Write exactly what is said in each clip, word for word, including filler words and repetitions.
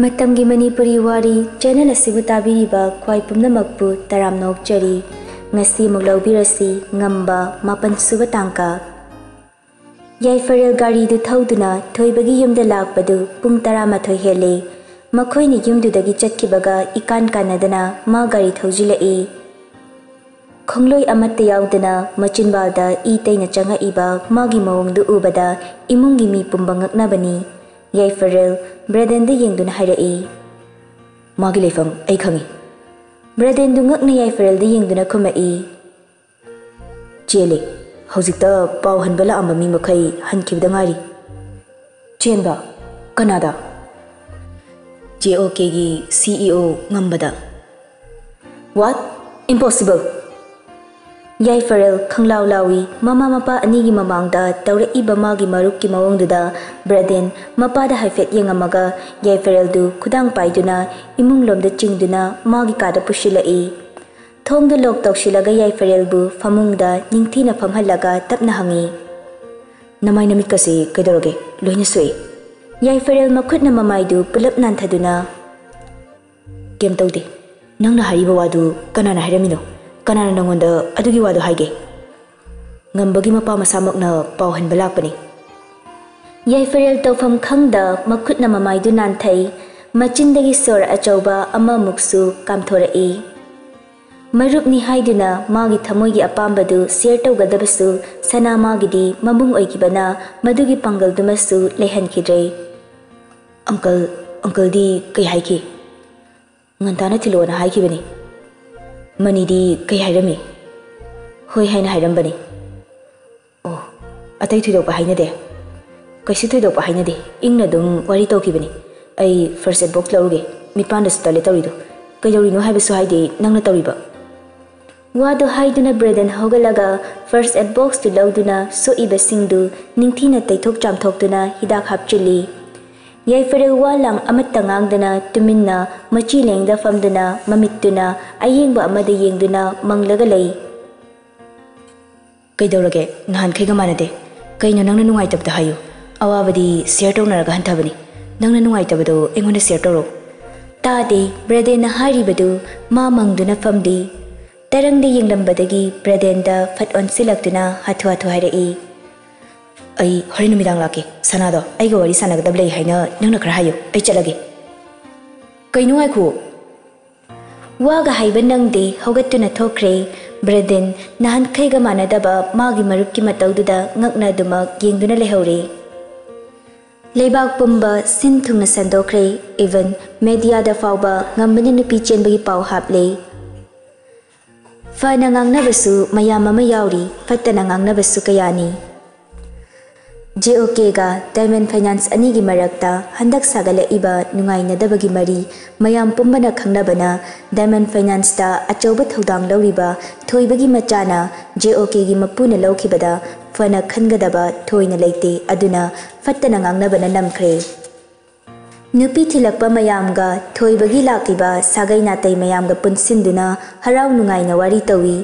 ꯃꯇꯝꯒꯤ ꯃꯅꯤꯄꯨꯔꯤ ꯋꯥꯔꯤ ꯆꯦꯅꯦꯜ ꯑꯁꯤꯕꯨ ꯇꯥꯕꯤꯔꯤꯕ ꯈ꯭ꯋꯥꯏ ꯄꯨꯝꯅꯃꯛꯄꯨ ꯇꯔꯥꯝꯅ ꯑꯣꯛꯆꯔꯤ꯫ ꯉꯁꯤ ꯑꯃꯨꯛ ꯂꯧꯕꯤꯔꯁꯤ ꯉꯝꯕ ꯃꯥꯄꯟ ꯁꯨꯕ ꯇꯥꯡꯀꯛ꯫ ꯌꯥꯏꯐꯔꯦꯜ ꯒꯥꯔꯤꯗꯨ ꯊꯧꯗꯨꯅ ꯊꯣꯏꯕꯒꯤ ꯌꯨꯝꯗ ꯂꯥꯛꯄꯗꯨ ꯄꯨꯡ ꯇꯔꯥꯃꯥꯊꯣꯏ ꯍꯦꯜꯂꯦ꯫ ꯃꯈꯣꯏꯅ ꯌꯨꯝꯗꯨꯗꯒꯤ ꯆꯠꯈꯤꯕꯒ ꯏꯀꯥꯟ ꯀꯥꯟꯅꯗꯅ ꯃꯥ ꯒꯥꯔꯤ ꯊꯧꯖꯤꯜꯂꯛꯏ꯫ ꯈꯣꯡꯂꯣꯏ ꯑꯃꯠꯇ ꯌꯥꯎꯗꯅ ꯃꯆꯤꯟꯕꯥꯜꯗ ꯏ ꯇꯩꯅ ꯆꯪꯉꯛꯏꯕ ꯃꯥꯒꯤ ꯃꯑꯣꯡꯗꯨ ꯎꯕꯗ ꯏꯃꯨꯡꯒꯤ ꯃꯤ ꯄꯨꯝꯕ ꯉꯛꯅꯕꯅꯤ꯫ ꯌꯥꯏꯐꯔꯦꯜ ꯕ꯭ꯔꯦꯗꯦꯟꯗ ꯌꯦꯡꯗꯨꯅ ꯍꯥꯏꯔꯛꯏ, "ꯃꯥꯒꯤ ꯂꯩꯐꯝ ꯑꯩ ꯈꯪꯏ꯫" ꯕ꯭ꯔꯦꯗꯦꯟꯗꯨ ꯉꯛꯅ ꯌꯥꯏꯐꯔꯦꯜꯗ ꯌꯦꯡꯗꯨꯅ ꯈꯨꯝꯃꯛꯏ, "ꯆꯦꯜꯂꯤ꯫ ꯍꯧꯖꯤꯛꯇ ꯄꯥꯎ ꯍꯟꯕ ꯂꯥꯛꯑꯝꯕ ꯃꯤ ꯃꯈꯩ ꯍꯟꯈꯤꯕꯗ ꯉꯥꯏꯔꯤ꯫" "ꯆꯦꯟꯕ? ꯀꯅꯥꯗ?" "ꯖꯦ ꯑꯣ ꯀꯦꯒꯤ ꯁꯤ ꯏ ꯑꯣ ꯉꯝꯕꯗ꯫" "What? Impossible!" ꯌꯥꯏꯐꯔꯦꯜ ꯈꯪꯂꯥꯎ ꯂꯥꯎꯏ꯫ ꯃꯃꯥ ꯃꯄꯥ ꯑꯅꯤꯒꯤ ꯃꯃꯥꯡꯗ ꯇꯧꯔꯛꯏꯕ ꯃꯥꯒꯤ ꯃꯔꯨꯞꯀꯤ ꯃꯑꯣꯡꯗꯨꯗ ꯕ꯭ꯔꯦꯗꯦꯟ ꯃꯄꯥꯗ ꯍꯥꯏꯐꯦꯠ ꯌꯦꯡꯉꯝꯃꯒ ꯌꯥꯏꯐꯔꯦꯜꯗꯨ ꯈꯨꯗꯥꯡ ꯄꯥꯏꯗꯨꯅ ꯏꯃꯨꯡꯂꯣꯝꯗ ꯆꯤꯡꯗꯨꯅ ꯃꯥꯒꯤ ꯀꯥꯗ ꯄꯨꯁꯤꯜꯂꯛꯏ꯫ ꯊꯣꯡꯗꯨ ꯂꯣꯛ ꯇꯧꯁꯤꯜꯂꯒ ꯌꯥꯏꯐꯔꯦꯜꯕꯨ ꯐꯃꯨꯡꯗ ꯅꯤꯡꯊꯤꯅ ꯐꯝꯍꯜꯂꯒ ꯇꯞꯅ ꯍꯪꯉꯤ, "ꯅꯃꯥꯏ ꯅꯃꯤꯠꯀꯁꯦ ꯀꯩꯗꯧꯔꯒꯦ? ꯂꯣꯏꯅ ꯁꯣꯛꯏ꯫" ꯌꯥꯏꯐꯔꯦꯜ ꯃꯈꯨꯠꯅ ꯃꯃꯥꯏꯗꯨ ꯄꯨꯂꯞ ꯅꯥꯟꯊꯗꯨꯅ, "ꯀꯩꯝ ꯇꯧꯗꯦ꯫ ꯅꯪꯅ ꯍꯥꯏꯔꯤꯕ ꯋꯥꯗꯨ ꯀꯅꯥꯅ ꯍꯥꯏꯔꯝꯃꯤꯅꯣ? ꯀꯅꯥꯅ ꯅꯪꯉꯣꯟꯗ ꯑꯗꯨꯒꯤ ꯋꯥꯗꯨ ꯍꯥꯏꯒꯦ?" "ꯉꯝꯕꯒꯤ ꯃꯄꯥ ꯃꯁꯥꯃꯛꯅ ꯄꯥꯎ ꯍꯟꯕ ꯂꯥꯛꯄꯅꯤ꯫" ꯌꯥꯏꯐꯔꯦꯜ ꯇꯧꯐꯝ ꯈꯪꯗ ꯃꯈꯨꯠꯅ ꯃꯃꯥꯏꯗꯨ ꯅꯥꯟꯊꯩ꯫ ꯃꯆꯤꯟꯗꯒꯤ ꯁꯣꯔ ꯑꯆꯧꯕ ꯑꯃꯃꯨꯛꯁꯨ ꯀꯥꯝꯊꯣꯔꯛꯏ꯫ ꯃꯔꯨꯞꯅꯤ ꯍꯥꯏꯗꯨꯅ ꯃꯥꯒꯤ ꯊꯃꯣꯏꯒꯤ ꯑꯄꯥꯝꯕꯗꯨ ꯁꯤꯌꯔ ꯇꯧꯒꯗꯕꯁꯨ ꯁꯅꯥ ꯃꯥꯒꯤꯗꯤ ꯃꯕꯨꯡ ꯑꯣꯏꯈꯤꯕꯅ ꯃꯗꯨꯒꯤ ꯄꯥꯡꯒꯜꯗꯨꯃꯁꯨ ꯂꯩꯍꯟꯈꯤꯗ꯭ꯔꯦ꯫ "ꯑꯪꯀꯜ, ꯑꯪꯀꯜꯗꯤ ꯀꯩ ꯍꯥꯏꯈꯤ?" "ꯉꯟꯇꯥꯅ ꯊꯤꯜꯂꯛꯑꯣꯅ ꯍꯥꯏꯈꯤꯕꯅꯤ꯫" "ꯃꯅꯤꯗꯤ ꯀꯩ ꯍꯥꯏꯔꯝꯃꯤ?" "ꯍꯣꯏ ꯍꯥꯏꯅ ꯍꯥꯏꯔꯝꯕꯅꯤ꯫" "ꯑꯣ, ꯑꯇꯩ ꯊꯣꯏꯗꯣꯛꯄ ꯍꯥꯏꯅꯗꯦ?" "ꯀꯩꯁꯨ ꯊꯣꯏꯗꯣꯛꯄ ꯍꯥꯏꯅꯗꯦ, ꯏꯪꯅ ꯑꯗꯨꯝ ꯋꯥꯔꯤ ꯇꯧꯈꯤꯕꯅꯤ꯫ ꯑꯩ ꯐꯥꯔꯁ ꯑꯦꯗ ꯕꯣꯛꯁ ꯂꯧꯔꯨꯒꯦ꯫ ꯃꯤꯠꯄꯥꯟꯗꯁꯨ ꯇꯠꯂꯦ ꯇꯧꯔꯤꯗꯣ꯫ ꯀꯩꯗꯧꯔꯤꯅꯣ ꯍꯥꯏꯕꯁꯨ ꯍꯥꯏꯗꯦ, ꯅꯪꯅ ꯇꯧꯔꯤꯕ꯫" ꯋꯥꯗꯨ ꯍꯥꯏꯗꯨꯅ ꯕ꯭ꯔꯦꯗꯟ ꯍꯧꯒꯠꯂꯒ ꯐꯥꯔꯁ ꯑꯦꯗ ꯕꯣꯛꯁꯇꯨ ꯂꯧꯗꯨꯅ ꯁꯣꯛꯏꯕꯁꯤꯡꯗꯨ ꯅꯤꯡꯊꯤꯅ ꯇꯩꯊꯣꯛ ꯆꯥꯝꯊꯣꯛꯇꯨꯅ ꯍꯤꯗꯥꯛ ꯍꯥꯞꯆꯤꯜꯂꯤ꯫ ꯌꯥꯏꯐꯔꯦꯜ ꯋꯥ ꯂꯥꯡ ꯑꯃꯠꯇ ꯉꯥꯡꯗꯅ ꯇꯨꯃꯤꯟꯅ ꯃꯆꯤ ꯂꯦꯡꯗ ꯐꯝꯗꯨꯅ ꯃꯃꯤꯠꯇꯨꯅ ꯑꯌꯦꯡꯕ ꯑꯃꯗ ꯌꯦꯡꯗꯨꯅ ꯃꯪꯂꯒ ꯂꯩ꯫ "ꯀꯩꯗꯧꯔꯒꯦ? ꯅꯍꯥꯟꯈꯩꯒ ꯃꯥꯟꯅꯗꯦ꯫ ꯀꯩꯅꯣ ꯅꯪꯅ ꯅꯨꯡꯉꯥꯏꯇꯕꯗ ꯍꯥꯏꯌꯨ꯫ ꯑꯋꯥꯕꯗꯤ ꯁꯤꯌꯔ ꯇꯧꯅꯔꯒ ꯍꯟꯊꯕꯅꯤ꯫ ꯅꯪꯅ ꯅꯨꯡꯉꯥꯏꯇꯕꯗꯣ ꯑꯩꯉꯣꯟꯗ ꯁꯤꯌꯔ ꯇꯧꯔꯣ꯫ ꯇꯥꯗꯦ, ꯕ꯭ꯔꯗꯦꯟꯅ ꯍꯥꯏꯔꯤꯕꯗꯨ ꯃꯥ ꯃꯪꯗꯨꯅ ꯐꯝꯂꯤ꯫ ꯇꯔꯪꯗ ꯌꯦꯡꯂꯝꯕꯗꯒꯤ ꯕ꯭ꯔꯗꯦꯟꯗ ꯐꯠ ꯑꯣꯟꯁꯤꯜꯂꯛꯇꯨꯅ ꯍꯥꯊꯨ ꯍꯥꯊꯨ ꯍꯥꯏꯔꯛꯏ꯫ ꯑꯩ ꯍꯣꯔꯦꯟ ꯅꯨꯃꯤꯗꯥꯡ ꯂꯥꯛꯀꯦ꯫ ꯁꯅꯥꯗꯣ, ꯑꯩꯒ ꯋꯥꯔꯤ ꯁꯥꯟꯅꯒꯗꯕ ꯂꯩ ꯍꯥꯏꯅ ꯅꯪꯅ ꯈꯔ ꯍꯥꯏꯌꯨ꯫ ꯑꯩ ꯆꯠꯂꯒꯦ꯫ ꯀꯩꯅꯣ, ꯉꯥꯏꯈꯣ꯫ ꯋꯥꯒ ꯍꯥꯏꯕ ꯅꯪꯗꯦ, ꯍꯧꯒꯠꯇꯨꯅ ꯊꯣꯛꯈ꯭ꯔꯦ꯫ ꯕ꯭ꯔꯗꯦꯟ ꯅꯍꯥꯟꯈꯩꯒ ꯃꯥꯟꯅꯗꯕ ꯃꯥꯒꯤ ꯃꯔꯨꯞꯀꯤ ꯃꯇꯧꯗꯨꯗ ꯉꯛꯅ ꯑꯗꯨꯃꯛ ꯌꯦꯡꯗꯨꯅ ꯂꯩꯍꯧꯔꯦ꯫ ꯂꯩꯕꯥꯛ ꯄꯨꯝꯕ ꯁꯤꯟ ꯊꯨꯡꯅ ꯁꯟꯗꯣꯛꯈ꯭ꯔꯦ꯫ ꯏꯚꯟ ꯃꯦꯗꯤꯌꯥꯗ ꯐꯥꯎꯕ ꯉꯝꯕꯅ ꯅꯨꯄꯤ ꯆꯦꯟꯕꯒꯤ ꯄꯥꯎ ꯍꯥꯞꯂꯦ꯫ ꯐꯅ ꯉꯥꯡꯅꯕꯁꯨ ꯃꯌꯥꯝ ꯑꯃ ꯌꯥꯎꯔꯤ, ꯐꯠꯇꯅ ꯉꯥꯡꯅꯕꯁꯨ ꯀꯌꯥꯅꯤ꯫ ꯖꯦ ꯑꯣ ꯀꯦꯒ ꯗꯥꯏꯃꯟ ꯐꯥꯏꯅꯥꯟꯁ ꯑꯅꯤꯒꯤ ꯃꯔꯛꯇ ꯍꯟꯗꯛ ꯁꯥꯒꯠꯂꯛꯏꯕ ꯅꯨꯡꯉꯥꯏꯅꯗꯕꯒꯤ ꯃꯔꯤ ꯃꯌꯥꯝ ꯄꯨꯝꯕꯅ ꯈꯪꯅꯕꯅ, ꯗꯥꯏꯃꯟ ꯐꯥꯏꯅꯥꯟꯁꯇ ꯑꯆꯧꯕ ꯊꯧꯗꯥꯡ ꯂꯧꯔꯤꯕ ꯊꯣꯏꯕꯒꯤ ꯃꯆꯥꯅ ꯖꯦ ꯑꯣ ꯀꯦꯒꯤ ꯃꯄꯨꯅ ꯂꯧꯈꯤꯕꯗ ꯐꯅ ꯈꯟꯒꯗꯕ ꯊꯣꯏꯅ ꯂꯩꯇꯦ, ꯑꯗꯨꯅ ꯐꯠꯇꯅ ꯉꯥꯡꯅꯕꯅ ꯅꯝꯈ꯭ꯔꯦ꯫ ꯅꯨꯄꯤ ꯊꯤꯜꯂꯛꯄ ꯃꯌꯥꯝꯒ ꯊꯣꯏꯕꯒꯤ ꯂꯥꯛꯂꯤꯕ ꯁꯥꯒꯩ ꯅꯥꯇꯩ ꯃꯌꯥꯝꯒ ꯄꯨꯟꯁꯤꯟꯗꯨꯅ ꯍꯔꯥꯎ ꯅꯨꯡꯉꯥꯏꯅ ꯋꯥꯔꯤ ꯇꯧꯏ꯫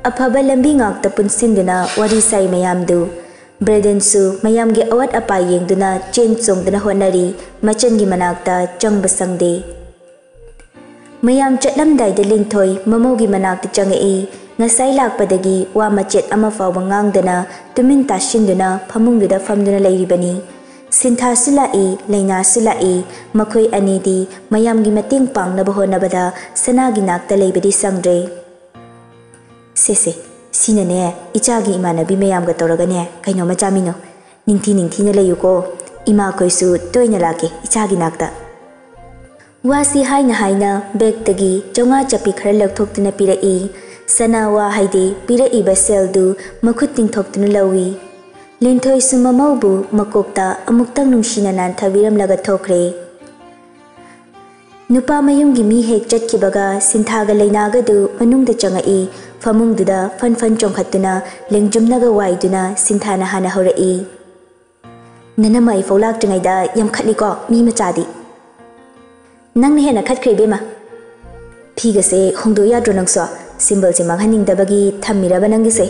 ꯑꯐꯕ ꯂꯝꯕꯤ ꯉꯥꯛꯇ ꯄꯨꯟꯁꯤꯟꯗꯨꯅ ꯋꯥꯔꯤ ꯁꯥꯏ ꯃꯌꯥꯝꯗꯨ꯫ ꯕ꯭ꯔꯦꯗꯦꯟꯁꯨ ꯃꯌꯥꯝꯒꯤ ꯑꯋꯥꯠ ꯑꯄꯥ ꯌꯦꯡꯗꯨꯅ ꯆꯦꯟ ꯆꯣꯡꯗꯨꯅ ꯍꯣꯠꯅꯔꯤ, ꯃꯆꯟꯒꯤ ꯃꯅꯥꯛꯇ ꯆꯪꯕ ꯁꯪꯗꯦ꯫ ꯃꯌꯥꯝ ꯆꯠꯂꯝꯗꯥꯏꯗ ꯂꯤꯟꯊꯣꯏ ꯃꯃꯧꯒꯤ ꯃꯅꯥꯛꯇ ꯆꯪꯉꯛꯏ꯫ ꯉꯁꯥꯏ ꯂꯥꯛꯄꯗꯒꯤ ꯋꯥ ꯃꯆꯦꯠ ꯑꯃ ꯐꯥꯎꯕ ꯉꯥꯡꯗꯅ ꯇꯨꯃꯤꯟ ꯇꯥꯁꯤꯟꯗꯨꯅ ꯐꯃꯨꯡꯗꯨꯗ ꯐꯝꯗꯨꯅ ꯂꯩꯔꯤꯕꯅꯤ꯫ ꯁꯤꯟꯊꯥꯁꯨ ꯂꯥꯛꯏ, ꯂꯩꯅꯥꯁꯨ ꯂꯥꯛꯏ꯫ ꯃꯈꯣꯏ ꯑꯅꯤꯗꯤ ꯃꯌꯥꯝꯒꯤ ꯃꯇꯦꯡ ꯄꯥꯡꯅꯕ ꯍꯣꯠꯅꯕꯗ ꯁꯅꯥꯒꯤ ꯅꯥꯛꯇ ꯂꯩꯕꯗꯤ ꯁꯪꯗ꯭ꯔꯦ꯫ ꯁꯦ ꯁꯦ, ꯁꯤꯅꯅꯦ ꯏꯆꯥꯒꯤ ꯏꯃꯥꯟꯅꯕꯤ ꯃꯌꯥꯝꯒ ꯇꯧꯔꯒꯅꯦ ꯀꯩꯅꯣꯝꯃ ꯆꯥꯃꯤꯟꯅꯧ꯫ ꯅꯤꯡꯊꯤ ꯅꯤꯡꯊꯤꯅ ꯂꯩꯌꯨꯀꯣ꯫ ꯏꯃꯥꯈꯣꯏꯁꯨ ꯇꯣꯏꯅ ꯂꯥꯛꯀꯦ ꯏꯆꯥꯒꯤ ꯅꯥꯛꯇ꯫ ꯋꯥꯁꯤ ꯍꯥꯏꯅ ꯍꯥꯏꯅ ꯕꯦꯒꯇꯒꯤ ꯆꯥꯝꯃꯉꯥ ꯆꯞꯄꯤ ꯈꯔ ꯂꯧꯊꯣꯛꯇꯨꯅ ꯄꯤꯔꯛꯏ꯫ ꯁꯅꯥ ꯋꯥ ꯍꯥꯏꯗꯤ ꯄꯤꯔꯛꯏꯕ ꯁꯦꯜꯗꯨ ꯃꯈꯨꯠ ꯇꯤꯡꯊꯣꯛꯇꯨꯅ ꯂꯧꯏ꯫ ꯂꯤꯟꯊꯣꯏꯁꯨ ꯃꯃꯧꯕꯨ ꯃꯀꯣꯛꯇ ꯑꯃꯨꯛꯇꯪ ꯅꯨꯡꯁꯤꯅ ꯅꯥꯟꯊꯕꯤꯔꯝꯂꯒ ꯊꯣꯛꯈ꯭ꯔꯦ꯫ ꯅꯨꯄꯥ ꯃꯌꯨꯝꯒꯤ ꯃꯤ ꯍꯦꯛ ꯆꯠꯈꯤꯕꯒ ꯁꯤꯟꯊꯥꯒ ꯂꯩꯅꯥꯒꯗꯨ ꯃꯅꯨꯡꯗ ꯆꯪꯉꯛꯏ꯫ ꯐꯃꯨꯡꯗꯨꯗ ꯐꯟ ꯐꯟ ꯆꯣꯡꯈꯠꯇꯨꯅ ꯂꯦꯡꯖꯨꯝꯅꯒ ꯋꯥꯏꯗꯨꯅ ꯁꯤꯟꯊꯥꯅ ꯍꯥꯟꯅ ꯍꯧꯔꯛꯏ꯫ ꯅꯅꯝꯃ ꯑꯩꯐꯥꯎ ꯂꯥꯛꯇ꯭ꯔꯤꯉꯩꯗ ꯌꯥꯝ ꯈꯠꯂꯤꯀꯣ ꯃꯤ ꯃꯆꯥꯗꯤ꯫ ꯅꯪꯅ ꯍꯦꯟꯅ ꯈꯠꯈ꯭ꯔꯦ ꯏꯕꯦꯝꯃ꯫ ꯐꯤꯒꯁꯦ ꯍꯣꯡꯗꯣꯛ ꯌꯥꯗ꯭ꯔꯣ ꯅꯪꯁꯨ? ꯁꯤꯝꯕꯜꯁꯦ ꯃꯥꯡꯍꯟꯅꯤꯡꯗꯕꯒꯤ ꯊꯝꯃꯤꯔꯕ ꯅꯪꯒꯤꯁꯦ?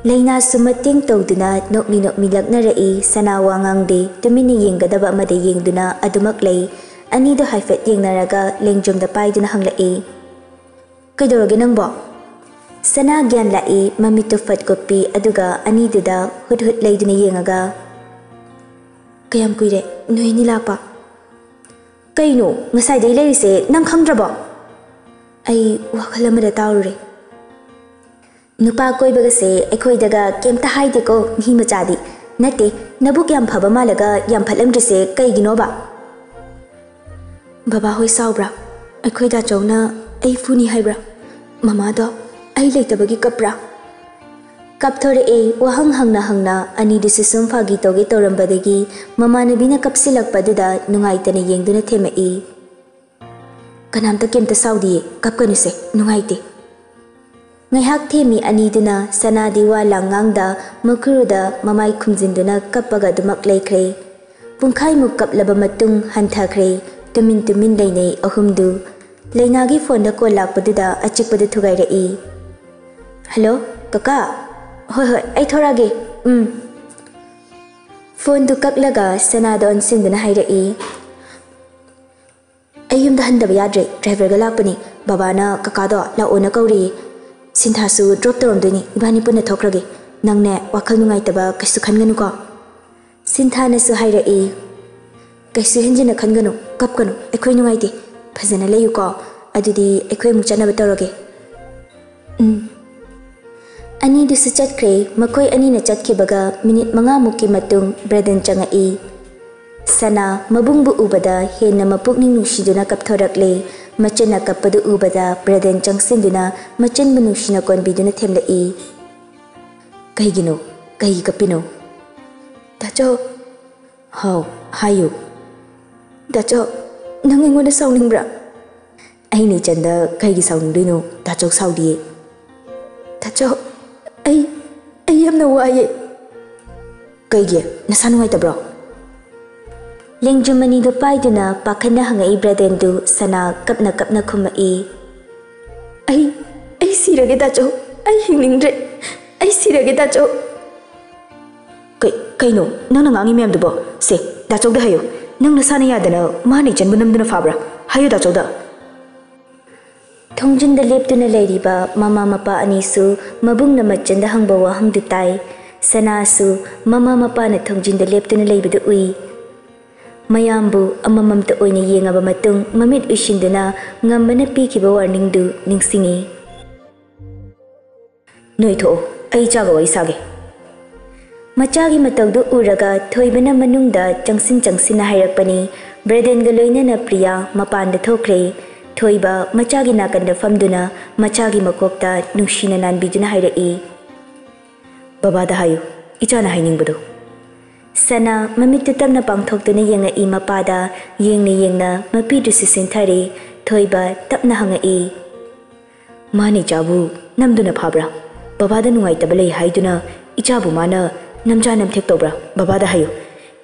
ꯂꯩꯅꯥꯁꯨ ꯃꯇꯦꯡ ꯇꯧꯗꯨꯅ ꯅꯣꯛꯃꯤ ꯅꯣꯛꯃꯤ ꯂꯛꯅꯔꯛꯏ꯫ ꯁꯅꯥ ꯋꯥ ꯉꯥꯡꯗꯦ, ꯇꯨꯃꯤꯟꯅ ꯌꯦꯡꯒꯗꯕ ꯑꯃꯗ ꯌꯦꯡꯗꯨꯅ ꯑꯗꯨꯃꯛ ꯂꯩ꯫ ꯑꯅꯤꯗꯨ ꯍꯥꯏꯐꯦꯠ ꯌꯦꯡꯅꯔꯒ ꯂꯦꯡꯖꯨꯝꯗ ꯄꯥꯏꯗꯨꯅ ꯍꯪꯂꯛꯏ, "ꯀꯩꯗꯧꯔꯒꯦ ꯅꯪꯕꯣ?" ꯁꯅꯥ ꯒ꯭ꯌꯥꯟ ꯂꯥꯛꯏ, ꯃꯃꯤꯠꯇꯨ ꯐꯠ ꯀꯨꯞꯄꯤ, ꯑꯗꯨꯒ ꯑꯅꯤꯗꯨꯗ ꯍꯨꯠ ꯍꯨꯠ ꯂꯩꯗꯨꯅ ꯌꯦꯡꯉꯒ, "ꯀꯌꯥꯝ ꯀꯨꯏꯔꯦ ꯅꯣꯏ ꯑꯅꯤ ꯂꯥꯛꯄ?" "ꯀꯩꯅꯣ, ꯉꯁꯥꯏꯗꯩ ꯂꯩꯔꯤꯁꯦ ꯅꯪ ꯈꯪꯗ꯭ꯔꯕꯣ?" ꯑꯩ ꯋꯥꯈꯜ ꯑꯃꯗ ꯇꯥꯎꯔꯨꯔꯦ꯫ "ꯅꯨꯄꯥ ꯀꯣꯏꯕꯒꯁꯦ ꯑꯩꯈꯣꯏꯗꯒ ꯀꯩꯝꯇ ꯍꯥꯏꯗꯦꯀꯣ, ꯃꯤ ꯃꯆꯥꯗꯤ꯫ ꯅꯠꯇꯦ, ꯅꯕꯨꯛ ꯌꯥꯝ ꯐꯕ ꯃꯥꯜꯂꯒ ꯌꯥꯝ ꯐꯠꯂꯝꯗ꯭ꯔꯤꯁꯦ ꯀꯩꯒꯤꯅꯣꯕ?" "ꯕꯕꯥ ꯍꯣꯏ ꯁꯥꯎꯕ꯭ꯔꯥ? ꯑꯩꯈꯣꯏ ꯗꯥꯆꯧꯅ ꯑꯩ ꯐꯨꯅꯤ ꯍꯥꯏꯕ꯭ꯔꯥ? ꯃꯃꯥꯗꯣ ꯑꯩ ꯂꯩꯇꯕꯒꯤ ꯀꯞꯄ꯭ꯔꯥ?" ꯀꯞꯊꯣꯔꯛꯑꯦ꯫ ꯋꯥꯍꯪ ꯍꯪꯅ ꯍꯪꯅ ꯑꯅꯤꯗꯨꯁꯨ ꯁꯨꯝ ꯐꯥꯒꯤ ꯇꯧꯒꯦ ꯇꯧꯔꯝꯕꯗꯒꯤ ꯃꯃꯥꯟꯅꯕꯤꯅ ꯀꯞꯁꯤꯜꯂꯛꯄꯗꯨꯗ ꯅꯨꯡꯉꯥꯏꯇꯅ ꯌꯦꯡꯗꯨꯅ ꯊꯦꯝꯃꯛꯏ꯫ "ꯀꯅꯥꯝꯇ ꯀꯩꯝꯇ ꯁꯥꯎꯗꯤꯌꯦ, ꯀꯞꯀꯅꯨꯁꯦ, ꯅꯨꯡꯉꯥꯏꯇꯦ꯫" ꯉꯥꯏꯍꯥꯛ ꯊꯦꯝꯃꯤ ꯑꯅꯤꯗꯨꯅ ꯁꯅꯥꯗꯤ ꯋꯥ ꯂꯥꯡ ꯉꯥꯡꯗ ꯃꯈꯨꯔꯨꯗ ꯃꯃꯥꯏ ꯈꯨꯝꯖꯤꯟꯗꯨꯅ ꯀꯞꯄꯒ ꯑꯗꯨꯃꯛ ꯂꯩꯈ꯭ꯔꯦ꯫ ꯄꯨꯡꯈꯥꯏꯃꯨꯛ ꯀꯞꯂꯕ ꯃꯇꯨꯡ ꯍꯟꯊꯈ꯭ꯔꯦ꯫ ꯇꯨꯃꯤꯟ ꯇꯨꯃꯤꯟ ꯂꯩꯅꯩ ꯑꯍꯨꯝꯗꯨ꯫ ꯂꯩꯅꯥꯒꯤ ꯐꯣꯟꯗ ꯀꯣꯜ ꯂꯥꯛꯄꯗꯨꯗ ꯑꯆꯤꯛꯄꯗ ꯊꯨꯒꯥꯏꯔꯛꯏ꯫ "ꯍꯜꯂꯣ, ꯀꯀꯥ?" "ꯍꯣꯏ, ꯍꯣꯏ, ꯑꯩ ꯊꯣꯔꯛꯑꯒꯦ꯫ ꯎꯝ꯫" ꯐꯣꯟꯗꯨ ꯀꯛꯂꯒ ꯁꯅꯥꯗ ꯑꯣꯟꯁꯤꯟꯗꯨꯅ ꯍꯥꯏꯔꯛꯏ, "ꯑꯩ ꯌꯨꯝꯗ ꯍꯟꯗꯕ ꯌꯥꯗ꯭ꯔꯦ, ꯗ꯭ꯔꯥꯏꯚꯔꯒ ꯂꯥꯛꯄꯅꯤ꯫ ꯕꯕꯥꯅ ꯀꯀꯥꯗꯣ ꯂꯥꯛꯑꯣꯅ ꯀꯧꯔꯤꯌꯦ꯫ ꯁꯤꯟꯊꯥꯁꯨ ꯗ꯭ꯔꯣꯞ ꯇꯧꯔꯝꯗꯣꯏꯅꯤ, ꯏꯕꯥꯅꯤ ꯄꯨꯟꯅ ꯊꯣꯛꯈ꯭ꯔꯒꯦ꯫ ꯅꯪꯅꯦ, ꯋꯥꯈꯜ ꯅꯨꯡꯉꯥꯏꯇꯕ ꯀꯩꯁꯨ ꯈꯟꯒꯅꯨꯀꯣ꯫" ꯁꯤꯟꯊꯥꯅꯁꯨ ꯍꯥꯏꯔꯛꯏ, "ꯀꯩꯁꯨ ꯍꯦꯟꯖꯤꯟꯅ ꯈꯟꯒꯅꯨ, ꯀꯞꯀꯅꯨ, ꯑꯩꯈꯣꯏ ꯅꯨꯡꯉꯥꯏꯇꯦ꯫ ꯐꯖꯅ ꯂꯩꯌꯨꯀꯣ꯫ ꯑꯗꯨꯗꯤ ꯑꯩꯈꯣꯏ ꯑꯃꯨꯛ ꯆꯠꯅꯕ ꯇꯧꯔꯒꯦ꯫" "ꯎꯝ꯫" ꯑꯅꯤꯗꯨꯁꯨ ꯆꯠꯈ꯭ꯔꯦ꯫ ꯃꯈꯣꯏ ꯑꯅꯤꯅ ꯆꯠꯈꯤꯕꯒ ꯃꯤꯅꯤꯠ ꯃꯉꯥꯃꯨꯛꯀꯤ ꯃꯇꯨꯡ ꯕ꯭ꯔꯗꯟ ꯆꯪꯉꯛꯏ꯫ ꯁꯅꯥ ꯃꯕꯨꯡꯕꯨ ꯎꯕꯗ ꯍꯦꯟꯅ ꯃꯄꯨꯛꯅꯤꯡ ꯅꯨꯡꯁꯤꯗꯨꯅ ꯀꯞꯊꯣꯔꯛꯂꯦ꯫ ꯃꯆꯟꯅ ꯀꯞꯄꯗꯨ ꯎꯕꯗ ꯕ꯭ꯔꯗꯟ ꯆꯪꯁꯤꯟꯗꯨꯅ ꯃꯆꯟꯕꯨ ꯅꯨꯡꯁꯤꯅ ꯀꯣꯟꯕꯤꯗꯨꯅ ꯊꯦꯝꯂꯛꯏ, "ꯀꯩꯒꯤꯅꯣ? ꯀꯩꯒꯤ ꯀꯞꯄꯤꯅꯣ?" "ꯇꯥꯆꯧ꯫" "ꯍꯥꯎ, ꯍꯥꯏꯌꯨ꯫" "ꯇꯥꯆꯧ, ꯅꯪ ꯑꯩꯉꯣꯟꯗ ꯁꯥꯎꯅꯤꯡꯕ꯭ꯔꯥ?" "ꯑꯩꯅ ꯏꯆꯟꯗ ꯀꯩꯒꯤ ꯁꯥꯎꯅꯤꯡꯗꯣꯏꯅꯣ? ꯇꯥꯆꯧ ꯁꯥꯎꯗꯤꯌꯦ꯫" "ꯇꯥꯆꯧ, ꯑꯩ, ꯑꯩ ꯌꯥꯝꯅ ꯋꯥꯏꯌꯦ꯫" "ꯀꯩꯒꯤ? ꯅꯁꯥ ꯅꯨꯡꯉꯥꯏꯇꯕ꯭ꯔꯣ?" ꯂꯦꯡꯖꯨꯝ ꯑꯅꯤꯗꯨ ꯄꯥꯏꯗꯨꯅ ꯄꯥꯈꯠꯅ ꯍꯪꯉꯛꯏ ꯕ꯭ꯔꯗꯟꯗꯨ ꯁꯅꯥ ꯀꯞꯅ ꯀꯞꯅ ꯈꯨꯝꯃꯛꯏ, "ꯑꯩ, ꯑꯩ ꯁꯤꯔꯒꯦ ꯇꯥꯆꯧ, ꯑꯩ ꯍꯤꯡꯅꯤꯡꯗ꯭ꯔꯦ꯫ ꯑꯩ ꯁꯤꯔꯒꯦ, ꯗꯥꯆꯧ꯫ ꯀꯩ-, ꯀꯩꯅꯣ ꯅꯪꯅ ꯉꯥꯡꯉꯤ ꯃꯌꯥꯝꯗꯨꯕꯣ? ꯁꯦ, ꯗꯥꯆꯧꯗ ꯍꯥꯏꯌꯨ꯫ ꯅꯪ ꯅꯁꯥꯅ ꯌꯥꯗꯅ ꯃꯥꯅ ꯏꯆꯟꯕꯨ ꯅꯝꯗꯨꯅ ꯐꯥꯕ꯭ꯔꯥ? ꯍꯥꯏꯌꯨ ꯗꯥꯆꯧꯗ꯫ ꯊꯣꯡꯖꯤꯟꯗ ꯂꯦꯞꯇꯨꯅ ꯂꯩꯔꯤꯕ ꯃꯃꯥ ꯃꯄꯥ ꯑꯅꯤꯁꯨ ꯃꯕꯨꯡꯅ ꯃꯆꯟꯗ ꯍꯪꯕ ꯋꯥꯍꯪꯗꯨ ꯇꯥꯏ꯫ ꯁꯅꯥꯁꯨ ꯃꯃꯥ ꯃꯄꯥꯅ ꯊꯣꯡꯖꯤꯟꯗ ꯂꯦꯞꯇꯨꯅ ꯂꯩꯕꯗꯨ ꯎꯏ꯫ ꯃꯌꯥꯝꯕꯨ ꯑꯃꯃꯝꯇ ꯑꯣꯏꯅ ꯌꯦꯡꯉꯕ ꯃꯇꯨꯡ ꯃꯃꯤꯠ ꯎꯏꯁꯤꯟꯗꯨꯅ ꯉꯝꯕꯅ ꯄꯤꯈꯤꯕ ꯋꯥꯔꯅꯤꯡꯗꯨ ꯅꯤꯡꯁꯤꯡꯏ꯫ "ꯅꯣꯏ ꯊꯣꯛꯑꯣ, ꯑꯩ ꯏꯆꯥꯒ ꯋꯥꯔꯤ ꯁꯥꯒꯦ꯫" ꯃꯆꯥꯒꯤ ꯃꯇꯧꯗꯨ ꯎꯔꯒ ꯊꯣꯏꯕꯅ ꯃꯅꯨꯡꯗ ꯆꯪꯁꯤꯟ ꯆꯪꯁꯤꯟꯅ ꯍꯥꯏꯔꯛꯄꯅꯤ꯫ ꯕ꯭ꯔꯦꯗꯦꯟꯒ ꯂꯣꯏꯅꯅ ꯄ꯭ꯔꯤꯌꯥ ꯃꯄꯥꯟꯗ ꯊꯣꯛꯈ꯭ꯔꯦ꯫ ꯊꯣꯏꯕ ꯃꯆꯥꯒꯤ ꯅꯥꯀꯟꯗ ꯐꯝꯗꯨꯅ ꯃꯆꯥꯒꯤ ꯃꯀꯣꯛꯇ ꯅꯨꯡꯁꯤꯅ ꯅꯥꯟꯕꯤꯗꯨꯅ ꯍꯥꯏꯔꯛꯏ, "ꯕꯕꯥꯗ ꯍꯥꯏꯌꯨ, ꯏꯆꯥꯅ ꯍꯥꯏꯅꯤꯡꯕꯗꯨ꯫" ꯁꯅꯥ ꯃꯃꯤꯠꯇꯨ ꯇꯞꯅ ꯄꯥꯡꯊꯣꯛꯇꯨꯅ ꯌꯦꯡꯉꯛꯏ ꯃꯄꯥꯗ꯫ ꯌꯦꯡꯅ ꯌꯦꯡꯅ ꯃꯄꯤꯗꯨꯁꯨ ꯁꯤꯟꯊꯔꯦ꯫ ꯊꯣꯏꯕ ꯇꯞꯅ ꯍꯪꯉꯛꯏ, "ꯃꯥꯅ ꯏꯆꯥꯕꯨ ꯅꯝꯗꯨꯅ ꯐꯥꯕ꯭ꯔꯥ? ꯕꯕꯥꯗ ꯅꯨꯡꯉꯥꯏꯇꯕ ꯂꯩ ꯍꯥꯏꯗꯨꯅ ꯏꯆꯥꯕꯨ ꯃꯥꯅ ꯅꯝꯖꯥ ꯅꯝꯊꯦꯛ ꯇꯧꯕ꯭ꯔꯥ? ꯕꯕꯥꯗ ꯍꯥꯏꯌꯨ꯫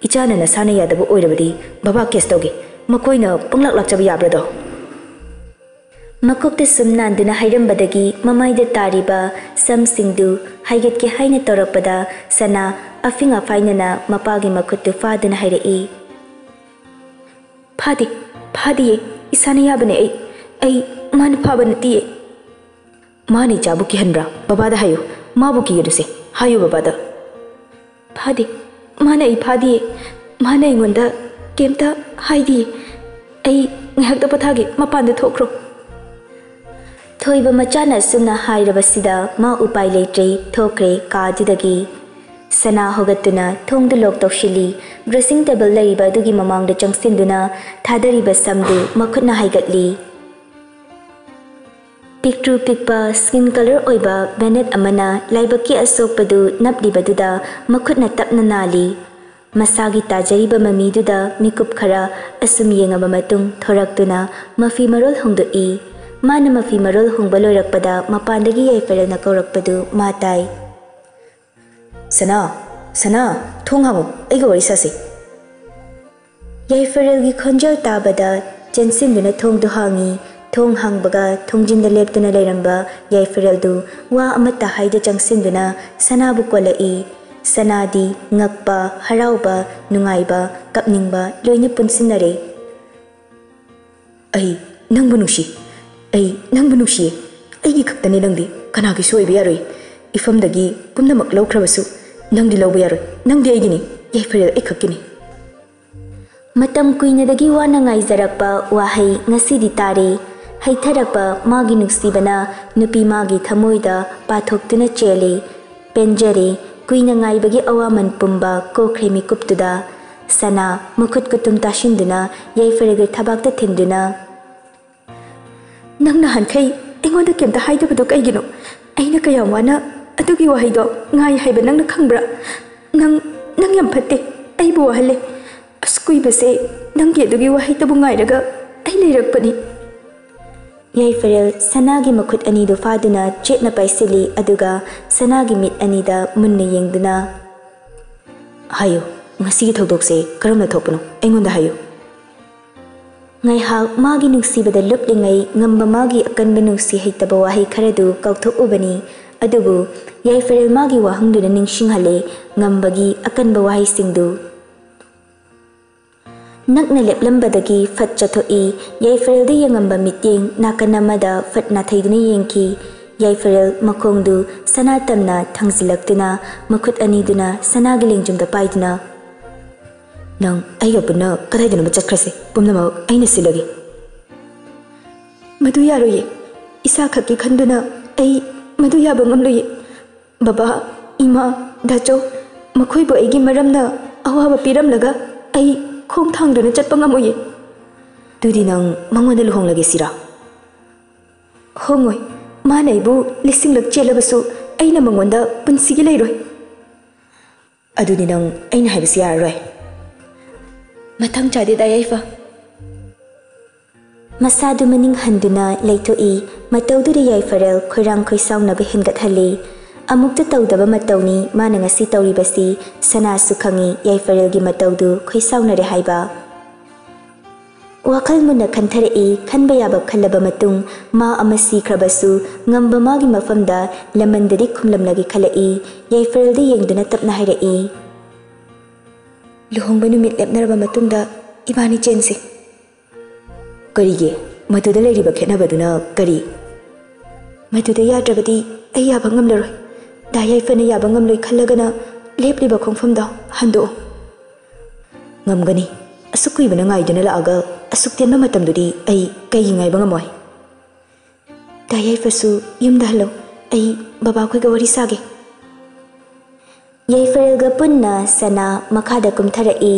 ꯏꯆꯥꯅ ꯅꯁꯥꯅ ꯌꯥꯗꯕ ꯑꯣꯏꯔꯕꯗꯤ ꯕꯕꯥ ꯀꯦꯁ ꯇꯧꯒꯦ꯫ ꯃꯈꯣꯏꯅ ꯄꯪꯂꯥꯛ ꯂꯥꯛꯆꯕ ꯌꯥꯕ꯭ꯔꯥꯗꯣ?" ꯃꯀꯣꯛꯇ ꯁꯨꯝ ꯅꯥꯟꯗꯨꯅ ꯍꯥꯏꯔꯝꯕꯗꯒꯤ ꯃꯃꯥꯏꯗ ꯇꯥꯔꯤꯕ ꯁꯝꯁꯤꯡꯗꯨ ꯍꯥꯏꯒꯠꯀꯦ ꯍꯥꯏꯅ ꯇꯧꯔꯛꯄꯗ ꯁꯅꯥ ꯑꯐꯤꯡ ꯑꯐꯥꯏꯅꯅ ꯃꯄꯥꯒꯤ ꯃꯈꯨꯠꯇꯨ ꯐꯥꯗꯨꯅ ꯍꯥꯏꯔꯛꯏ, "ꯐꯥꯗꯦ, ꯐꯥꯗꯤꯌꯦ, ꯏꯁꯥꯅ ꯌꯥꯕꯅꯦ ꯑꯩ, ꯑꯩ ꯃꯥꯅ ꯐꯥꯕ ꯅꯠꯇꯤꯌꯦ꯫" "ꯃꯥꯅ ꯏꯆꯥꯕꯨ ꯀꯤꯍꯟꯕ꯭ꯔꯥ? ꯕꯕꯥꯗ ꯍꯥꯏꯌꯨ, ꯃꯥꯕꯨ ꯀꯤꯒꯅꯨꯁꯦ, ꯍꯥꯏꯌꯨ ꯕꯕꯥꯗ꯫" "ꯐꯥꯗꯦ, ꯃꯥꯅ ꯑꯩ ꯐꯥꯗꯤꯌꯦ, ꯃꯥꯅ ꯑꯩꯉꯣꯟꯗ ꯀꯩꯝꯇ ꯍꯥꯏꯗꯤꯌꯦ꯫ ꯑꯩ ꯉꯥꯏꯍꯥꯛꯇ ꯄꯣꯊꯥꯒꯦ, ꯃꯄꯥꯟꯗ ꯊꯣꯛꯈ꯭ꯔꯣ꯫" ꯊꯣꯏꯕ ꯃꯆꯥꯅ ꯑꯁꯨꯝꯅ ꯍꯥꯏꯔꯕꯁꯤꯗ ꯃꯥ ꯎꯄꯥꯏ ꯂꯩꯇ꯭ꯔꯦ, ꯊꯣꯛꯈ꯭ꯔꯦ ꯀꯥꯗꯨꯗꯒꯤ꯫ ꯁꯅꯥ ꯍꯧꯒꯠꯇꯨꯅ ꯊꯣꯡꯗꯨ ꯂꯣꯛ ꯇꯧꯁꯤꯜꯂꯤ꯫ ꯗ꯭ꯔꯦꯁꯤꯡ ꯇꯦꯕꯜ ꯂꯩꯔꯤꯕ ꯑꯗꯨꯒꯤ ꯃꯃꯥꯡꯗ ꯆꯪꯁꯤꯟꯗꯨꯅ ꯊꯥꯗꯔꯤꯕ ꯁꯝꯗꯨ ꯃꯈꯨꯠꯅ ꯍꯥꯏꯒꯠꯂꯤ꯫ ꯄꯤꯛꯇ꯭ꯔꯨ ꯄꯤꯛꯄ ꯁ꯭ꯀꯤꯟ ꯀꯂꯔ ꯑꯣꯏꯕ ꯕꯦꯅꯦꯠ ꯑꯃꯅ ꯂꯥꯏꯕꯛꯀꯤ ꯑꯁꯣꯛꯄꯗꯨ ꯅꯞꯂꯤꯕꯗꯨꯗ ꯃꯈꯨꯠꯅ ꯇꯞꯅ ꯅꯥꯜꯂꯤ꯫ ꯃꯁꯥꯒꯤ ꯇꯥꯖꯔꯤꯕ ꯃꯃꯤꯗꯨꯗ ꯃꯤꯀꯨꯞ ꯈꯔ ꯑꯁꯨꯝ ꯌꯦꯡꯉꯕ ꯃꯇꯨꯡ ꯊꯣꯔꯛꯇꯨꯅ ꯃꯐꯤ ꯃꯔꯣꯜ ꯍꯣꯡꯗꯣꯛꯏ꯫ ꯃꯥꯅ ꯃꯐꯤ ꯃꯔꯣꯜ ꯍꯣꯡꯕ ꯂꯣꯏꯔꯛꯄꯗ ꯃꯄꯥꯟꯗꯒꯤ ꯌꯥꯏꯐꯔꯦꯜꯅ ꯀꯧꯔꯛꯄꯗꯨ ꯃꯥ ꯇꯥꯏ꯫ "ꯁꯅꯥ, ꯁꯅꯥ, ꯊꯣꯡ ꯍꯥꯡꯉꯨ, ꯑꯩꯒ ꯋꯥꯔꯤ ꯁꯥꯁꯤ꯫" ꯌꯥꯏꯐꯔꯦꯜꯒꯤ ꯈꯣꯟꯖꯦꯜ ꯇꯥꯕꯗ ꯆꯦꯟꯁꯤꯟꯗꯨꯅ ꯊꯣꯡꯗꯨ ꯍꯥꯡꯉꯤ꯫ ꯊꯣꯡ ꯍꯥꯡꯕꯒ ꯊꯣꯡꯖꯤꯟꯗ ꯂꯦꯞꯇꯨꯅ ꯂꯩꯔꯝꯕ ꯌꯥꯏꯐꯔꯦꯜꯗꯨ ꯋꯥ ꯑꯃꯠꯇ ꯍꯥꯏꯗ ꯆꯪꯁꯤꯟꯗꯨꯅ ꯁꯅꯥꯕꯨ ꯀꯣꯜꯂꯛꯏ꯫ ꯁꯅꯥꯗꯤ ꯉꯛꯄ, ꯍꯔꯥꯎꯕ, ꯅꯨꯡꯉꯥꯏꯕ, ꯀꯞꯅꯤꯡꯕ ꯂꯣꯏꯅ ꯄꯨꯟꯁꯤꯟꯅꯔꯦ꯫ "ꯑꯩ ꯅꯪꯕꯨ ꯅꯨꯡꯁꯤ꯫ ꯑꯩ ꯅꯪꯕꯨ ꯅꯨꯡꯁꯤꯌꯦ꯫ ꯑꯩꯒꯤ ꯈꯛꯇꯅꯦ ꯅꯪꯗꯤ꯫ ꯀꯅꯥꯒꯤꯁꯨ ꯑꯣꯏꯕ ꯌꯥꯔꯣꯏ꯫ ꯏꯐꯝꯗꯒꯤ ꯄꯨꯝꯅꯃꯛ ꯂꯧꯈ꯭ꯔꯕꯁꯨ ꯅꯪꯗꯤ ꯂꯧꯕ ꯌꯥꯔꯣꯏ꯫ ꯅꯪꯗꯤ ꯑꯩꯒꯤꯅꯤ꯫ ꯌꯥꯏꯐꯔꯦꯜ ꯑꯩ ꯈꯛꯀꯤꯅꯤ꯫" ꯃꯇꯝ ꯀꯨꯏꯅꯗꯒꯤ ꯋꯥꯅ ꯉꯥꯏꯖꯔꯛꯄ ꯋꯥꯍꯩ ꯉꯁꯤꯗꯤ ꯇꯥꯔꯦ꯫ ꯍꯩꯊꯔꯛꯄ ꯃꯥꯒꯤ ꯅꯨꯡꯁꯤꯕꯅ ꯅꯨꯄꯤ ꯃꯥꯒꯤ ꯊꯃꯣꯏꯗ ꯄꯥꯊꯣꯛꯇꯨꯅ ꯆꯦꯜꯂꯤ꯫ ꯄꯦꯟꯖꯔꯦ꯫ ꯀꯨꯏꯅ ꯉꯥꯏꯕꯒꯤ ꯑꯋꯥꯃꯟ ꯄꯨꯝꯕ ꯀꯣꯛꯈ꯭ꯔꯦ ꯃꯤꯀꯨꯞꯇꯨꯗ꯫ ꯁꯅꯥ ꯃꯈꯨꯠ ꯀꯨꯇꯨꯝ ꯇꯥꯁꯤꯟꯗꯨꯅ ꯌꯥꯏꯐꯔꯦꯜꯒꯤ ꯊꯕꯥꯛꯇ ꯊꯤꯟꯗꯨꯅ, "ꯅꯪ ꯅꯍꯥꯟꯈꯩ ꯑꯩꯉꯣꯟꯗ ꯀꯩꯝꯇ ꯍꯥꯏꯗꯕꯗꯣ ꯀꯩꯒꯤꯅꯣ? ꯑꯩꯅ ꯀꯌꯥꯝ ꯋꯥꯅ ꯑꯗꯨꯒꯤ ꯋꯥꯍꯩꯗꯣ ꯉꯥꯏ ꯍꯥꯏꯕ ꯅꯪꯅ ꯈꯪꯕ꯭ꯔꯥ? ꯅꯪ, ꯅꯪ ꯌꯥꯝ ꯐꯠꯇꯦ꯫ ꯑꯩꯕꯨ ꯋꯥꯍꯜꯂꯦ꯫ ꯑꯁꯨꯛ ꯀꯨꯏꯕꯁꯦ ꯅꯪꯒꯤ ꯑꯗꯨꯒꯤ ꯋꯥꯍꯩꯇꯕꯨ ꯉꯥꯏꯔꯒ ꯑꯩ ꯂꯩꯔꯛꯄꯅꯤ꯫" ꯌꯥꯏꯐꯔꯦꯜ ꯁꯅꯥꯒꯤ ꯃꯈꯨꯠ ꯑꯅꯤꯗꯨ ꯐꯥꯗꯨꯅ ꯆꯦꯠꯅ ꯄꯥꯏꯁꯤꯜꯂꯤ, ꯑꯗꯨꯒ ꯁꯅꯥꯒꯤ ꯃꯤꯠ ꯑꯅꯤꯗ ꯃꯨꯟꯅ ꯌꯦꯡꯗꯨꯅ, "ꯍꯥꯏꯌꯨ, ꯉꯁꯤꯒꯤ ꯊꯧꯗꯣꯛꯁꯦ ꯀꯔꯝꯅ ꯊꯣꯛꯄꯅꯣ? ꯑꯩꯉꯣꯟꯗ ꯍꯥꯏꯌꯨ꯫" ꯉꯥꯏꯍꯥꯛ ꯃꯥꯒꯤ ꯅꯨꯡꯁꯤꯕꯗ ꯂꯨꯞꯂꯤꯉꯩ ꯉꯝꯕ ꯃꯥꯒꯤ ꯑꯀꯟꯕ ꯅꯨꯡꯁꯤ ꯍꯩꯇꯕ ꯋꯥꯍꯩ ꯈꯔꯗꯨ ꯀꯥꯎꯊꯣꯛꯎꯕꯅꯤ꯫ ꯑꯗꯨꯕꯨ ꯌꯥꯏꯐꯔꯦꯜ ꯃꯥꯒꯤ ꯋꯥꯍꯪꯗꯨꯅ ꯅꯤꯡꯁꯤꯡꯍꯜꯂꯦ ꯉꯝꯕꯒꯤ ꯑꯀꯟꯕ ꯋꯥꯍꯩꯁꯤꯡꯗꯨ꯫ ꯅꯛꯅ ꯂꯦꯞꯂꯝꯕꯗꯒꯤ ꯐꯠ ꯆꯠꯊꯣꯛꯏ꯫ ꯌꯥꯏꯐꯔꯦꯜꯗ ꯌꯦꯡꯉꯝꯕ ꯃꯤꯠꯌꯦꯡ ꯅꯥꯀꯟ ꯑꯃꯗ ꯐꯠ ꯅꯥꯊꯩꯗꯨꯅ ꯌꯦꯡꯈꯤ꯫ ꯌꯥꯏꯐꯔꯦꯜ ꯃꯈꯣꯡꯗꯨ ꯁꯅꯥ ꯇꯝꯅ ꯊꯥꯡꯖꯤꯜꯂꯛꯇꯨꯅ ꯃꯈꯨꯠ ꯑꯅꯤꯗꯨꯅ ꯁꯅꯥꯒꯤ ꯂꯦꯡꯖꯨꯝꯗ ꯄꯥꯏꯗꯨꯅ, "ꯅꯪ ꯑꯩꯒ ꯄꯨꯟꯅ ꯀꯗꯥꯏꯗꯅꯣꯃ ꯆꯠꯈ꯭ꯔꯁꯦ꯫ ꯄꯨꯝꯅꯃꯛ ꯑꯩꯅ ꯁꯤꯜꯂꯒꯦ꯫" "ꯃꯗꯨ ꯌꯥꯔꯣꯏꯌꯦ꯫ ꯏꯁꯥꯈꯛꯀꯤ ꯈꯟꯗꯨꯅ ꯑꯩ ꯃꯗꯨ ꯌꯥꯕ ꯉꯝꯂꯣꯏꯌꯦ꯫ ꯕꯕꯥ, ꯏꯃꯥ, ꯗꯥꯆꯧ, ꯃꯈꯣꯏꯕꯨ ꯑꯩꯒꯤ ꯃꯔꯝꯅ ꯑꯋꯥꯕ ꯄꯤꯔꯝꯂꯒ ꯑꯩ ꯈꯣꯡ ꯊꯥꯡꯗꯨꯅ ꯆꯠꯄ ꯉꯝꯃꯣꯏꯌꯦ꯫" "ꯑꯗꯨꯗꯤ ꯅꯪ ꯃꯉꯣꯟꯗ ꯂꯨꯍꯣꯡꯂꯒꯦ ꯁꯤꯔꯥ?" "ꯍꯣꯡꯉꯣꯏ꯫ ꯃꯥꯅ ꯑꯩꯕꯨ ꯂꯤꯁꯤꯡꯂꯛ ꯆꯦꯜꯂꯕꯁꯨ ꯑꯩꯅ ꯃꯉꯣꯟꯗ ꯄꯨꯟꯁꯤꯒꯤ ꯂꯩꯔꯣꯏ꯫" "ꯑꯗꯨꯗꯤ ꯅꯪ ꯑꯩꯅ ꯍꯥꯏꯕꯁꯤ ꯌꯥꯔꯔꯣꯏ꯫" "ꯃꯇꯥꯡ ꯆꯥꯗꯦꯗ ꯌꯥꯏꯐ꯫" ꯃꯁꯥꯗꯨ ꯃꯅꯤꯡ ꯍꯟꯗꯨꯅ ꯂꯩꯊꯣꯛꯏ꯫ ꯃꯇꯧꯗꯨꯗ ꯌꯥꯏꯐꯔꯦꯜ ꯈꯣꯏꯔꯥꯡ ꯈꯣꯏꯁꯥꯎꯅꯕ ꯍꯦꯟꯒꯠꯍꯜꯂꯤ꯫ ꯑꯃꯨꯛꯇ ꯇꯧꯗꯕ ꯃꯇꯧꯅꯤ ꯃꯥꯅ ꯉꯁꯤ ꯇꯧꯔꯤꯕꯁꯤ꯫ ꯁꯅꯥꯁꯨ ꯈꯪꯏ ꯌꯥꯏꯐꯔꯦꯜꯒꯤ ꯃꯇꯧꯗꯨ ꯈꯣꯏꯁꯥꯎꯅꯔꯦ ꯍꯥꯏꯕ꯫ ꯋꯥꯈꯜ ꯃꯨꯟꯅ ꯈꯟꯊꯔꯛꯏ꯫ ꯈꯟꯕ ꯌꯥꯕ ꯈꯜꯂꯕ ꯃꯇꯨꯡ, ꯃꯥ ꯑꯃ ꯁꯤꯈ꯭ꯔꯕꯁꯨ ꯉꯝꯕ ꯃꯥꯒꯤ ꯃꯐꯝꯗ ꯂꯃꯟꯗꯗꯤ ꯈꯨꯝꯂꯝꯂꯒꯦ ꯈꯜꯂꯛꯏ꯫ ꯌꯥꯏꯐꯔꯦꯜꯗ ꯌꯦꯡꯗꯨꯅ ꯇꯞꯅ ꯍꯥꯏꯔꯛꯏ, "ꯂꯨꯍꯣꯡꯕ ꯅꯨꯃꯤꯠ ꯂꯦꯞꯅꯔꯕ ꯃꯇꯨꯡꯗ ꯏꯕꯥꯅꯤ ꯆꯦꯟꯁꯤ꯫" "ꯀꯔꯤꯒꯤ? ꯃꯗꯨꯗ ꯂꯩꯔꯤꯕ ꯈꯦꯠꯅꯕꯗꯨꯅ ꯀꯔꯤ?" "ꯃꯗꯨꯗ ꯌꯥꯗ꯭ꯔꯕꯗꯤ ꯑꯩ ꯌꯥꯕ ꯉꯝꯂꯔꯣꯏ꯫ ꯗꯥ ꯌꯥꯏꯐꯅ ꯌꯥꯕ ꯉꯝꯂꯣꯏ ꯈꯜꯂꯒꯅ ꯂꯦꯞꯂꯤꯕ ꯈꯣꯡꯐꯝꯗꯣ ꯍꯟꯗꯣꯛꯑꯣ꯫" "ꯉꯝꯒꯅꯤ꯫ ꯑꯁꯨꯛ ꯀꯨꯏꯕꯅ ꯉꯥꯏꯗꯨꯅ ꯂꯥꯛꯑꯒ ꯑꯁꯨꯛ ꯇꯦꯟꯕ ꯃꯇꯝꯗꯨꯗꯤ ꯑꯩ ꯀꯩꯒꯤ ꯉꯥꯏꯕ ꯉꯝꯃꯣꯏ?" "ꯗꯥ ꯌꯥꯏꯐꯁꯨ ꯌꯨꯝꯗ ꯍꯜꯂꯣ꯫ ꯑꯩ ꯕꯕꯥꯈꯣꯏꯒ ꯋꯥꯔꯤ ꯁꯥꯒꯦ꯫" ꯌꯥꯏꯐꯔꯦꯜꯒ ꯄꯨꯟꯅ ꯁꯅꯥ ꯃꯈꯥꯗ ꯀꯨꯝꯊꯔꯛꯏ꯫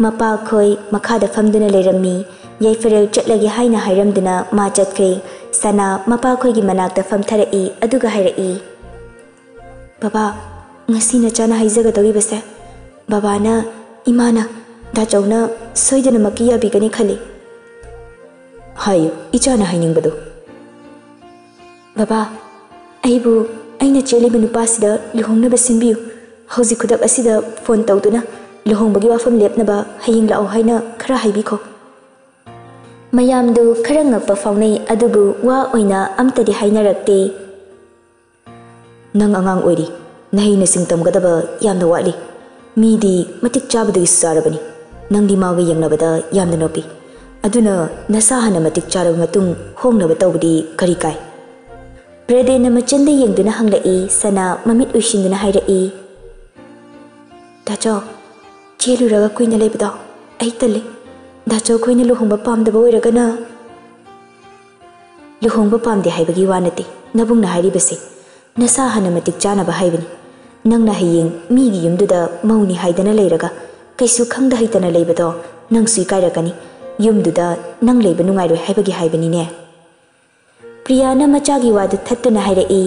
ꯃꯄꯥꯈꯣꯏ ꯃꯈꯥꯗ ꯐꯝꯗꯨꯅ ꯂꯩꯔꯝꯃꯤ꯫ ꯌꯥꯏꯐꯔꯦꯜ ꯆꯠꯂꯒꯦ ꯍꯥꯏꯅ ꯍꯥꯏꯔꯝꯗꯨꯅ ꯃꯥ ꯆꯠꯈ꯭ꯔꯦ꯫ ꯁꯅꯥ ꯃꯄꯥꯈꯣꯏꯒꯤ ꯃꯅꯥꯛꯇ ꯐꯝꯊꯔꯛꯏ, ꯑꯗꯨꯒ ꯍꯥꯏꯔꯛꯏ, "ꯕꯕꯥ, ꯉꯁꯤ ꯅꯆꯥꯅ ꯍꯥꯏꯖꯒꯗꯧꯔꯤꯕꯁꯦ ꯕꯕꯥꯅ, ꯏꯃꯥꯅ, ꯗꯥꯆꯧꯅ ꯁꯣꯏꯗꯅꯃꯛꯀꯤ ꯌꯥꯕꯤꯒꯅꯤ ꯈꯜꯂꯤ꯫" "ꯍꯥꯏꯌꯨ, ꯏꯆꯥꯅ ꯍꯥꯏꯅꯤꯡꯕꯗꯨ꯫" "ꯕꯕꯥ, ꯑꯩꯕꯨ ꯑꯩꯅ ꯆꯦꯜꯂꯤꯕ ꯅꯨꯄꯥꯁꯤꯗ ꯂꯨꯍꯣꯡꯅꯕ ꯁꯤꯟꯕꯤꯌꯨ꯫ ꯍꯧꯖꯤꯛ ꯈꯨꯗꯛ ꯑꯁꯤꯗ ꯐꯣꯟ ꯇꯧꯗꯨꯅ ꯂꯨꯍꯣꯡꯕꯒꯤ ꯋꯥꯐꯝ ꯂꯦꯞꯅꯕ ꯍꯌꯦꯡ ꯂꯥꯛꯑꯣ ꯍꯥꯏꯅ ꯈꯔ ꯍꯥꯏꯕꯤꯈꯣ꯫" ꯃꯌꯥꯝꯗꯨ ꯈꯔ ꯉꯛꯄ ꯐꯥꯎꯅꯩ, ꯑꯗꯨꯕꯨ ꯋꯥ ꯑꯣꯏꯅ ꯑꯝꯇꯗꯤ ꯍꯥꯏꯅꯔꯛꯇꯦ꯫ "ꯅꯪ ꯑꯉꯥꯡ ꯑꯣꯏꯔꯤ꯫ ꯅꯍꯩ ꯅꯁꯤꯡ ꯇꯝꯒꯗꯕ ꯌꯥꯝꯅ ꯋꯥꯠꯂꯤ꯫ ꯃꯤꯗꯤ ꯃꯇꯤꯛ ꯆꯥꯕꯗꯒꯤꯁꯨ ꯆꯥꯔꯕꯅꯤ꯫ ꯅꯪꯗꯤ ꯃꯥꯒ ꯌꯦꯡꯅꯕꯗ ꯌꯥꯝꯅ ꯅꯣꯞꯄꯤ꯫ ꯑꯗꯨꯅ ꯅꯁꯥ ꯍꯥꯟꯅ ꯃꯇꯤꯛ ꯆꯥꯔꯕ ꯃꯇꯨꯡ ꯍꯣꯡꯅꯕ ꯇꯧꯕꯗꯤ ꯀꯔꯤ ꯀꯥꯏ?" ꯄ꯭ꯔꯗꯦꯟꯅ ꯃꯆꯤꯟꯗ ꯌꯦꯡꯗꯨꯅ ꯍꯪꯂꯛꯏ꯫ ꯁꯅꯥ ꯃꯃꯤꯠ ꯎꯏꯁꯤꯟꯗꯨꯅ ꯍꯥꯏꯔꯛꯏ, "ꯗꯥꯆꯧ, ꯆꯦꯜꯂꯨꯔꯒ ꯀꯨꯏꯅ ꯂꯩꯕꯗꯣ ꯑꯩ ꯇꯜꯂꯤ꯫ ꯗꯥꯆꯧ ꯈꯣꯏꯅ ꯂꯨꯍꯣꯡꯕ ꯄꯥꯝꯗꯕ ꯑꯣꯏꯔꯒꯅ?" "ꯂꯨꯍꯣꯡꯕ ꯄꯥꯝꯗꯦ ꯍꯥꯏꯕꯒꯤ ꯋꯥ ꯅꯠꯇꯦ ꯅꯕꯨꯡꯅ ꯍꯥꯏꯔꯤꯕꯁꯦ꯫ ꯅꯁꯥ ꯍꯥꯟꯅ ꯃꯇꯤꯛ ꯆꯥꯅꯕ ꯍꯥꯏꯕꯅꯤ꯫ ꯅꯪꯅ ꯍꯌꯦꯡ ꯃꯤꯒꯤ ꯌꯨꯝꯗꯨꯗ ꯃꯧꯅꯤ ꯍꯥꯏꯗꯅ ꯂꯩꯔꯒ ꯀꯩꯁꯨ ꯈꯪꯗ ꯍꯩꯇꯅ ꯂꯩꯕꯗꯣ ꯅꯪꯁꯨ ꯏꯀꯥꯏꯔꯛꯀꯅꯤ꯫ ꯌꯨꯝꯗꯨꯗ ꯅꯪ ꯂꯩꯕ ꯅꯨꯡꯉꯥꯏꯔꯣꯏ ꯍꯥꯏꯕꯒꯤ ꯍꯥꯏꯕꯅꯤꯅꯦ꯫" ꯄ꯭ꯔꯤꯌꯥꯅ ꯃꯆꯥꯒꯤ ꯋꯥꯗꯨ ꯊꯠꯇꯨꯅ ꯍꯥꯏꯔꯛꯏ꯫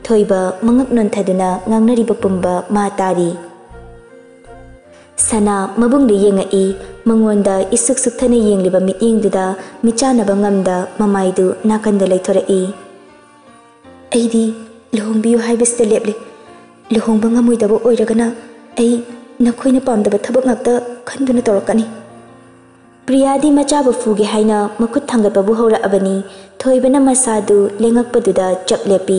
ꯊꯣꯏꯕ ꯃꯉꯛ ꯅꯣꯟꯊꯗꯨꯅ ꯉꯥꯡꯅꯔꯤꯕ ꯄꯨꯝꯕ ꯃꯥ ꯇꯥꯔꯤ꯫ ꯁꯅꯥ ꯃꯕꯨꯡꯗ ꯌꯦꯡꯉꯛꯏ꯫ ꯃꯉꯣꯟꯗ ꯏꯁꯨꯛ ꯁꯨꯛꯊꯅ ꯌꯦꯡꯂꯤꯕ ꯃꯤꯠꯌꯦꯡꯗꯨꯗ ꯃꯤꯆꯥꯟꯅꯕ ꯉꯝꯗ ꯃꯃꯥꯏꯗꯨ ꯅꯥꯀꯟꯗ ꯂꯩꯊꯣꯔꯛꯏ꯫ "ꯑꯩꯗꯤ ꯂꯨꯍꯣꯡꯕꯤꯌꯨ ꯍꯥꯏꯕꯁꯤꯗ ꯂꯦꯞꯂꯦ꯫ ꯂꯨꯍꯣꯡꯕ ꯉꯝꯃꯣꯏꯗꯕ ꯑꯣꯏꯔꯒꯅ ꯑꯩ ꯅꯈꯣꯏꯅ ꯄꯥꯝꯗꯕ ꯊꯕꯛ ꯉꯥꯛꯇ ꯈꯟꯗꯨꯅ ꯇꯧꯔꯛꯀꯅꯤ꯫" ꯄ꯭ꯔꯤꯌꯥꯗꯤ ꯃꯆꯥꯕꯨ ꯐꯨꯒꯦ ꯍꯥꯏꯅ ꯃꯈꯨꯠ ꯊꯥꯡꯒꯠꯄꯕꯨ ꯍꯧꯔꯛꯑꯕꯅꯤ꯫ ꯊꯣꯏꯕꯅ ꯃꯁꯥꯗꯨ ꯂꯦꯡꯉꯛꯄꯗꯨꯗ ꯆꯞ ꯂꯦꯞꯄꯤ꯫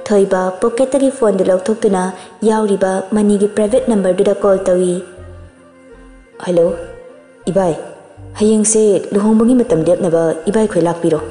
ꯊꯣꯏꯕ ꯄꯣꯀꯦꯠꯇꯒꯤ ꯐꯣꯟꯗꯨ ꯂꯧꯊꯣꯛꯇꯨꯅ ꯌꯥꯎꯔꯤꯕ ꯃꯅꯤꯒꯤ ꯄ꯭ꯔꯥꯏꯚꯦꯠ ꯅꯝꯕꯔꯗꯨꯗ ꯀꯣꯜ ꯇꯧꯏ꯫ "ꯍꯜꯂꯣ, ꯏꯕꯥꯏ, ꯍꯌꯦꯡꯁꯦ ꯂꯨꯍꯣꯡꯕꯒꯤ ꯃꯇꯝ ꯂꯦꯞꯅꯕ ꯏꯕꯥꯏꯈꯣꯏ ꯂꯥꯛꯄꯤꯔꯣ꯫